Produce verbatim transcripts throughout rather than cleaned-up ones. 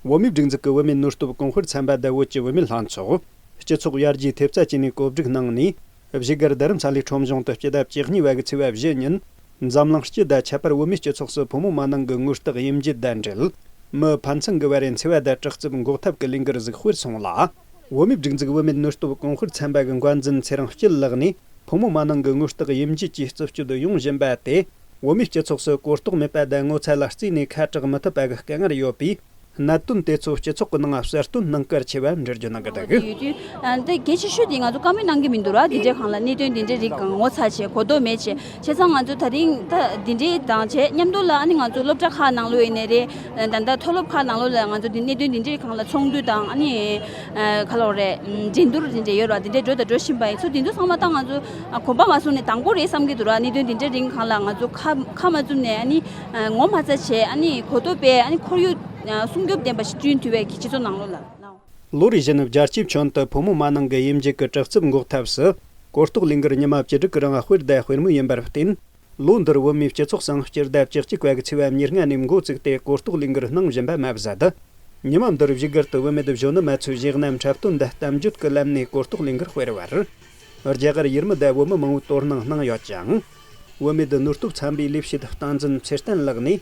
བོད་མིའི་སྒྲིག་འཛུགས་ཀྱི་བུད་མེད་ནུས་སྟོབས་གོང་སྤེལ་ཚན་པ་དང་བོད་ཀྱི་བུད་མེད་ལྷན་ཚོགས། སྤྱི་ཚོགས་ཡར་རྒྱས་ཐེབས་རྩ་བཅས་ནས་གོ་སྒྲིག་གནང་ནས། བཞུགས་སྒར་རྡ་རམ་ས་ལའི་ཁྲོམ་གཞུང་དུ་སྤྱི་ཟླ་བཅུ་གཉིས་པ་གི་ཚེས་པ་བཞི་ཉིན། འཛམ་གླིང་སྤྱི་དང་ཁྱད་པར་བོད་མིའི་སྤྱི་ཚོགས་སུ་ཕོ་མོ་མ་ནིང་གི་ངོ་རྟགས་དབྱེ་འབྱེད་དང་འབྲེལ། མི་ཕན་ཚུན་གྱི་བར་འཚེ་བ་དང་དྲག་རྩུབ་འགོག་ཐབས་ཀྱི་ལས་འགུལ་ཟིག་སྤེལ་སོང་ལ། བོད་མིའི་སྒྲིག་འཛུགས་བུད་མེད་ནུས་སྟོབས་གོང་སྤེལ་ཚན་པ་གི་འགོ་འཛིན་ཚེ་རིང་སྐྱིད་ལགས་ནས། ཕོ་མོ་མ་ནིང་གི་ངོ་རྟགས་དབྱེ་འབྱེད་ཀྱི་རྩུབ་སྤྱོད་ཡོང་བཞིན་པ་དེ། བོད་མིའི་སྤྱི་ཚོགས་སུ་གོ་རྟོགས་མེད་པ་དང་ངོ་ཚ་ལ་བརྩིས་ནས་ཁ་གྲག་མི་ཐུབ་པ་གི་དཀའ་ངལ་ཡོད་པས། གནད་དོན་དེ་ཚོ་སྤྱི་ཚོགས་ཀྱི་ནང་གསལ་སྟོན་གནང་གལ་ཆེ་བ་འགྲེལ་བརྗོད་གནང་གི་འདུག་ཡོད་དུས། ཨ། འདི་གལ་ཆེ་ཤོས་དེ་ང་ཚོ་བཀའ་མོལ་གནང་གི་མི་འདུག་ར། འདི་འདྲའི་སྒང་ལ་གནད་དོན་འདི་འདྲའི་རིགས་ངོ་ཚ་བྱས་གོ་རྟོགས་མེད་བྱས། བྱས་ཙང་ང་ཚོ་ད་རིང་ད་འདི་འདྲའི་དང་བྱས་མཉམ་དུ་ལ། ཨ་ནི་ང་ཚོ་སློབ་གྲྭ་ཁག་ནང་ལོགས་ཡིན་ནའི་རེད། ད་ལྟ་མཐོ་སློབ་ཁག་ནང་ལོགས་ལ་ང་ཚོ་འདི་གནད་དོན་འདི་འདྲའི་སྒང་ལ་ཚོགས་འདུ་དང་། ཨ་ནི་ག་ལབ་དགོས་རེད། འགྲན་བསྡུར་འདི་འདྲ་ཡོད་ར། འདི་འདྲའི་འགྲོ་དང་འགྲོ་བཞིན་པ་ཡིན། ཚོ་འདི་ཚོ་ཚང་མ་ད་ང་ཚོ་གོམ་པ་མ་བཟུང་ནས་དང་པོ་རེད་བསམ་གྱི་འདུག་ར། གནད་དོན་འདི་འདྲའི་རིགས་སྒང་ལ་ང་ཚོ་ཁ་ཁ་མ་བཙུམ་ནས། ཨ་ནི་ངོ་མ་ཚ་བྱས། ཨ་ནི་གོ་རྟོགས་སྤེལ། ཨ་ནི་ཁོར་ཡུག་སྲུང་སྐྱོབ་ལྡན་པ་ཞིག་བསྐྲུན་ཐུབ་པའི་སྤྱི་ཚོགས་ནང་ལོགས་ལ། ལོ་རེ་བཞིན་རྒྱལ་སྤྱིའི་ཁྱོན་དུ་ཕོ་མོ་མ་ནིང་གི་དབྱེ་འབྱེད་ཀྱི་དྲག་རྩུབ་འགོག་ཐབས་སུ་གོ་རྟོགས་ལས་འགུལ་ཉི་མ་བཅུ་དྲུག་གི་རིང་དཔེ་དང་དཔེ་མོ་ཡིན་པར་བརྟེན། ལོ་འདིར་བོད་མིའི་སྤྱི་ཚོགས་སུའང་སྤྱི་ཟླ་བཅུ་གཅིག་པ་གི་ཚེས་པ་ཉེར་ལྔ་ནས་འགོ་བཙུགས་ཏེ་གོ་རྟོགས་ལས་འགུལ་གནང་བཞིན་པ་མ་ཟད། ཉི་མ་འདིར་བཞུགས་སྒར་དུ་བུད་མེད་གཞོན་ནུ་མ་ཚོས་གཞས་སྣ་འཁྲབ་སྟོན་དང་གཏམ་བརྗོད་ཀྱི་ལམ་ནས་གོ་རྟོགས་ལས་འགུལ་སྤེལ་བར། རྒྱ་གར་ཡུལ་མི་དང་བོད་མི་མང་བོས་དོ་སྣང་གནང་ཡོད་ཅིང་། བུད་མེད་ནུས་སྟོབས་ཚན་པའི་ལས་བྱེད་བསྟན་འཛིན་ཚེ་བརྟན་ལགས་ནས།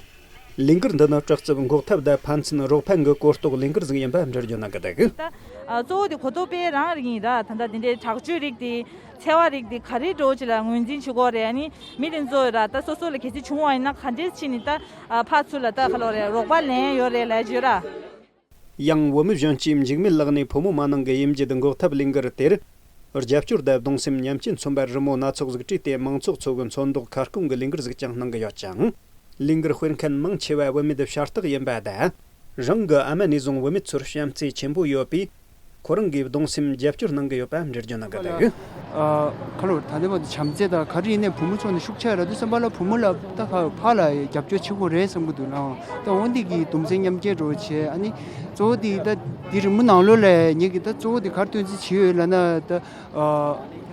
ལས་འགུལ་འདི་ནི་དྲག་རྩུབ་འགོག་ཐབས་དང་ཕན་ཚུན་རོགས་ཕན་གྱི་གོ་རྟོགས་ལས་འགུལ་ཟིག་ཡིན་པ་འགྲེལ་བརྗོད་གནང་གི་འདུག་ད་གཙོ་བོ་དེ་གོ་རྟོགས་སྤེལ་རང་རེད་ཡིན་ར། ད་ལྟ་འདི་འདྲའི་དྲག་སྤྱོད་རིགས་དེ། འཚེ་བ་རིགས་དེ་ག་རེ་འདྲ་བོ་ཅིག་ལ་ངོས་འཛིན་བྱེད་དགོས་རེད། ཨ་ནི་མི་དེ་ཚོ་ར་ད་སོ་སོ་ལ་གལ་སྲིད་བྱུང་བ་ཡིན་ན་ག་འདྲས་བྱས་ནས་ད་ཕར་ཚུར་ལ་ད་ག་ལབ་དགོས་རེད། རོགས་པ་ལེན་ཡོད་རེད་ལབ་བརྗོད་ར། ཡང་བོད་མི་གཞོན་སྐྱེས་འཇིགས་མེད་ལགས་ནས་ཕོ་མོ་མ་ནིང་གི་དབྱེ་འབྱེད་འགོག་ཐབས་ལས་འགུལ་དེར་རྒྱབ་སྐྱོར་དང་གདུང་སེམས་མཉམ་སྐྱེད་མཚོན་པར་རི་མོ་སྣ་ཚོགས་ཟིག་བྲིས་ཏེ་མང་ཚོགས་ཚོ་གི་ཚོན་མདོག་ཁ་སྐོང་གི་ལས་འགུལ་ཟིག་ཀྱང་གནང་གི་ཡོད་ཅིང་། ལས་འགུལ་སྤེལ་མཁན་མང་ཆེ་བ་བུད་མེད་ཤ་སྟག་ཡིན་པ་དང་། རང་གི་ཨ་མ་ནས་བཟུང་བུད་མེད་ཚོར་བྱམས་བརྩེ་ཆེན་པོ་ཡོད་པས། ཁོ་རང་གིས་གདུང་སེམས་རྒྱབ་སྐྱོར་གནང་གི་ཡོད་པ་འགྲེལ་བརྗོད་གནང་གི་འདུག་ཨ། ཁ་ལོ་ད་ལྟ་བར་དུ་བྱམས་བརྩེ་དང་ག་རེ་ཡིན་ནའི་བུ་མོ་ཚོ་ནས་ཤུགས་ཆེ་ར་དུས་ཙམ་པ་ལ་བུ་མོ་ལ་ད་ཕར་ལ་རྒྱབ་སྐྱོར་བྱེད་དགོས་རེད་བསམ་གི་འདུག་ལ། ད་འོ་འདི་གི་གདུང་སེམས་མཉམ་སྐྱེད་འདྲ་བོ་བྱས། ཨ་ནི་གཙོ་བོ་འདི་ད་འདི་རི་མོ་ནང་ལོགས་ལ་ངེད་ཀྱི་ད་གཙོ་བོ་འདི་ག་རེ་སྟོན་རྩིས་བྱས་ཡོད་ལབ་ན། ད་ཨ་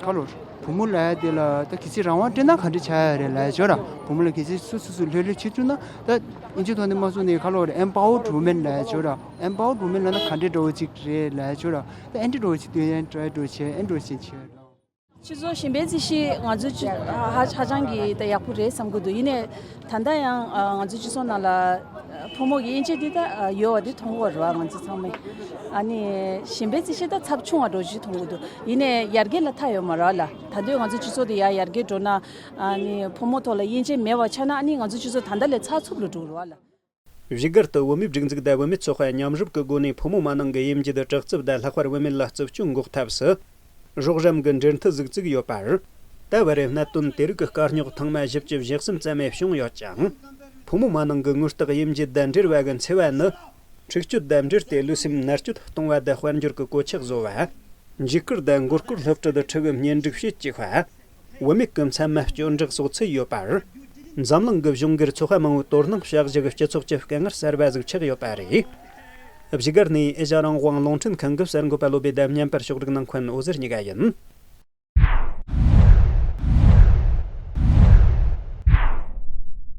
ཁ་ལོ་བུ་མོ་ལ་དེ་ལ་ད་གལ་སྲིད་རང་དབང་སྤྲད་ན་ག་འདྲ་བྱ་ཡ་རེད་ལབ་ཡ་ཅིག་ཡོད་ར། བུ་མོ་ལ་གལ་སྲིད་སུ་སུ་སུ་ལྷོད་ལྷོད་བྱེད་ཐུབ་ན། ད་ཨིན་ཇི་ཐོག་ནས་མ་གསུངས་ནས་ཁ་ལོ་རེད། Empowered women ལབ་ཡ་ཅིག་ཡོད་ར། Empowered women ལབ་ན་ག་འདྲའི་འདྲ་བོ་ཅིག་རེད་ལབ་ཡ་ཅིག་ཡོད་ར། ད་ཨེ་འདྲ་འདྲ་བོ་ཅིག་སྟོན་ཡ་try འདྲ་བོ་བྱས། ཨེ་འདྲ་བོ་ཅིག་བྱས་ཡོད་ར། སྤྱི་ཚོགས་གཞན་པའི་རྩིས་གཞི་ང་ཚོ་ཅི་ཧ་ཧ་ཧ་ཅང་གི་ད་ཡག་པོ་རེད་བསམ་གི་འདུག་ཡིན་ནའི་ད་ལྟ་ཡང་ཨ་ང་ཚོ་སྤྱི་ཚོགས་ནང་ལ་ཕོ་མོ་གི་དབྱེ་འབྱེད་འདི་ད་ཡོད་པ་འདི་མཐོང་གི་ཡོད་རེད་བ། ང་ཚོ་ཚང་མས། ཨ་ནི་གཞན་པའི་རྩིས་གཞི་ད་ཚབས་ཆུང་བ་འདྲ་ཅིག་མཐོང་གི་འདུག་ཡིན་ནའི་ཡར་རྒྱས་ལ་མཐའ་ཡོད་མ་རེད་བ་ལ། ད་དུང་ང་ཚོ་སྤྱི་ཚོགས་འདི་ཡར་ཡར་རྒྱས་འགྲོ་ན། ཨ་ནི་ཕོ་མོ་ཐོག་ལ་དབྱེ་འབྱེད་མེད་པ་ཆགས་ན། ཨ་ནི་ང་ཚོ་སྤྱི་ཚོགས་ད་ལྟ་ལས་ཚགས་ཚུད་ལ་འགྲོ་གི་རེད་བ་ལ། བཞུགས་སྒར་དུ་བོད་མིའི་སྒྲིག་འཛུགས་དང་བུད་མེད་ཚོགས་པ་མཉམ་རུབ་ཀྱི་སྒོ་ནས་ཕོ་མོ་མ་ནིང་གི་དབྱེ་འབྱེད་དྲག་རྩུབ་དང་ལྷག་པར་བུད་མེད་ལ་རྩུབ་སྤྱོད་འགོག་ཐབས་སུ། རོགས་རམ་གྱི་འབྲེལ་མཐུད་ཟིག་བཙུགས་ཡོད་པར། ད་བར་གནད་དོན་དེ་རིགས་ཀྱི་དཀའ་རྙོག་ཐེངས་མ་བཞི་བཅུ་ཞེ་གསུམ་ཙམ་ཞིག་བྱུང་ཡོད་ཅིང་། ཕོ་མོ་མ་ནིང་གི་ངོ་རྟགས་དབྱེ་འབྱེད་དང་འབྲེལ་བ་གི་འཚེ་བ་ནི། འཁྲིག་སྤྱོད་དང་འབྲེལ་ཏེ་ལུས་སེམས་མནར་གཅོད་གཏོང་བ་དང་དཔལ་འབྱོར་གྱི་གོད་ཆག་བཟོ་བ། འཇིགས་སྐུལ་དང་མགོ་སྐོར་སློབ་ཁྲིད་དུ་ཁྲིད་གི་གཉེན་སྒྲིག་བྱེད་ཅེས་པ། བུད་མེད་ཀྱི་མཚན་མ་སྐྱོན་བྲག་སོགས་ཚུད་ཡོད་པར། འཛམ་གླིང་གི་གཞུང་སྒེར་ཚོགས་པ་མང་བོའི་དོ་སྣང་བྱ་གཞི་གི་སྤྱི་ཚོགས་ཀྱི་དཀའ་ངལ་གསར་བ་ཟིག་ཆགས་ཡོད་པ་རེད། བཞུགས་སྒར་ནས་ཨེ་ཤ་རང་དབང་རླུང་འཕྲིན་ཁང་གི་གསར་འགོད་པ་བློ་བྷེ་དང་བརྙན་པར་ཕྱོགས་སྒྲིག་གནང་མཁན་འོད་ཟེར་གཉིས་ཀ་ཡིན།